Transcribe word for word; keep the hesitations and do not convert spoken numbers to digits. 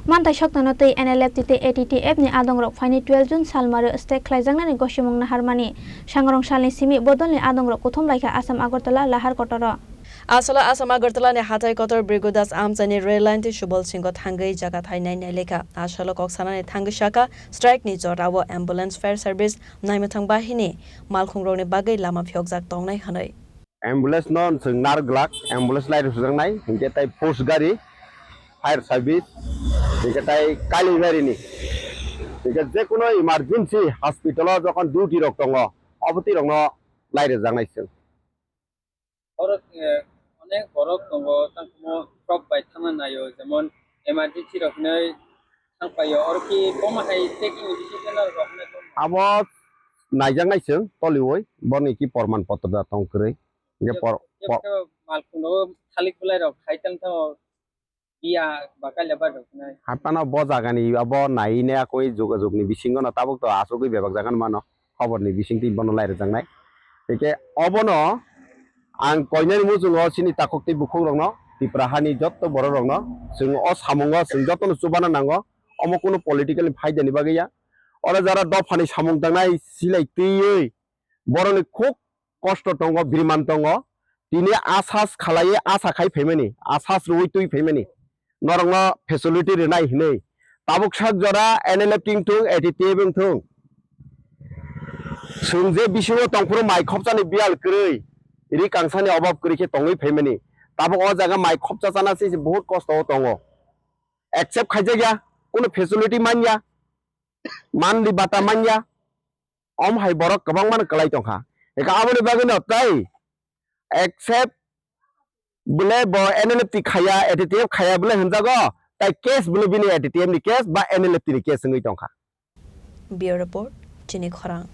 Manthai soknano tei N L F T tei A T T F ni adongrok phaini twelve June salmaro stake khlaijaknani gosimung naharmani. Sangrong salni simi bodolni adongrok kuthum laikha Assam Agartala lahar kotoro. Aswla Assam Agartala ni hathai kotor Brigodas Amchaini rail line tei Subal Singho thangwi jaga thainai nailekha. Aswla kok sanani thangwi sakha strike ni jorao ambulance fire service naimwthang bahini malkhungrokni bagwi lama phiyokjak tongnai hwnwi. Ambulance no chwng nar glak, ambulance lai rwjaknai, hinkhe tai force gari, fire service, hinkhe tai Kailaibari ni, hinkhe je kono emergency hospital o jokhon duty rok tongo, obo twi rok no lai rwjaknai chwng. Oro, eh, onek borok tongo, tangkhumo shock bai thangna naio, jemon emergency rok hinwi thangpaio, oro ki bomo hai checking ni bisingo rok hinwi tongma? Abo naijaknai chwng toliwi, boni ki porman potro da tong kwrwi. Hinkhe por-, por- kebo kebo malkhung rogo thalik belai rok khai tang thango, biya ba kaila bai rok hinwi. Haphano bo jagani abo nai ne akoi jogajog ni bisingo no tabuk to asugwi bebak jaga no mano. Khobor ni bisingtwi bono lai rwjaknai. Hinkhe obono ang koinani muchungo chini takhuk tei bukhuk rokno, Tipra hani jotto borok rokno, chwng o samungo chwng jotono chubana nango, omo kunu political ni phaida ni bagwi ya. Oro jara dopha ni samung tangnai silai twiwi borokni khuk kosto tongo, biriman tongo, tini asas khalaiwi asa khai phaimani, asas rwui twi phaimani. Norokno facility rwnai hinwi. Tabuk sak jora N L F T wngthung, A T T F wngthung. Chwng je bisingo tongphuru mai khopchani biyal kwrwi, ri kangsani obab kwrwi khe tongwi phaimani. Tabuk o jaga mai khopcha chana se se bahut kosto o tongo. Accept khaijak ya, kunu facility man ya, manli bata man ya. Om hai borok kwbangma no kwlai tongkha. Eka aboni bagwi no tei accept bole bo N L F T khaya, A T T F khaya bole hwnjago, tai case bole bini A T T F ni case ba N L F T ni case wngwi tongkha. Bureau Report, Chini Khorang.